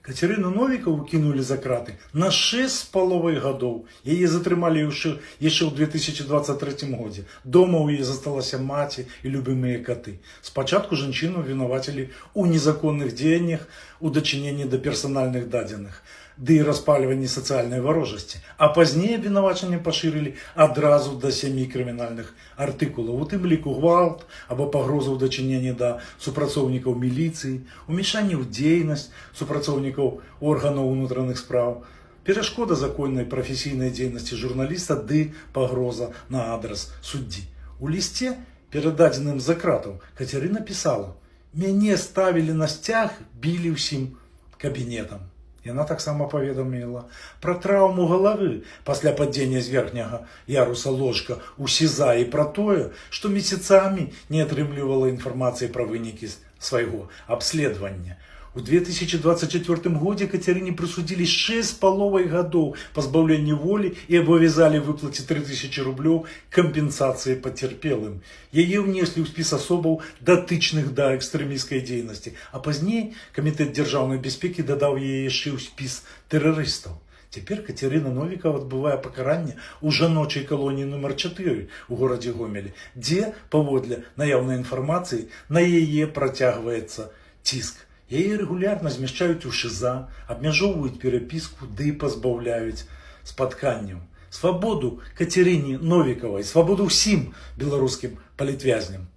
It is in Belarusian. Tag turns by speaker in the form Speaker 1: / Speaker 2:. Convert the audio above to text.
Speaker 1: Кацярыну Новікаву кінулі за краты на 6,5 гадоў. Яе затрымалі яшчэ ў 2023 годзе. Дома ў яе засталася маці і любімыя каты. Спачатку жанчыну абвінавацілі ў незаконных дзеяннях у дачыненні да персанальных дадзеных ды і распальванні сацыяльнай варожасці. А пазней абвінавачанне пашырылі адразу да сямі крымінальных артыкулаў, у тым ліку гвалт або пагрозу ў дачыненні да супрацоўнікаў міліцыі, умяшанне ў дзейнасць супрацоўнікаў органаў унутраных спраў, перашкода законнай прафесійнай дзейнасці журналіста ды пагроза на адрас суддзі. У лісце, перададзеным з-за кратаў, Кацярына пісала: «Мяне ставілі на сцяг, білі ўсім кабінетам». Яна таксама паведаміла пра траўму галавы пасля падзення з верхняга яруса ложка ў СІЗА і пра тое, што месяцамі не атрымлівала інфармацыі пра вынікі свайго абследавання. У 2024 годзе Кацярыне прысудзілі 6,5 гадоў пазбаўлення волі і абавязалі выплаціць 3000 рублёў кампенсацыі пацярпелым. Яе ўнеслі ў спіс асобаў, датычных да экстрэмісцкай дзейнасці, а пазней Камітэт дзяржаўнай бяспекі дадаў яе яшчэ ў спіс тэрарыстаў. Цяпер Кацярына Новікава адбывае пакаранне ў жаночай калоніі нумар 4 у горадзе Гомелі, дзе, паводле наяўнай інфармацыі, на яе працягваецца ціск. Яе рэгулярна змяшчаюць у ШИЗА, абмяжоўваюць перапіску ды пазбаўляюць спатканняў. Свабоду Кацярыне Новікавай, свабоду ўсім беларускім палітвязням.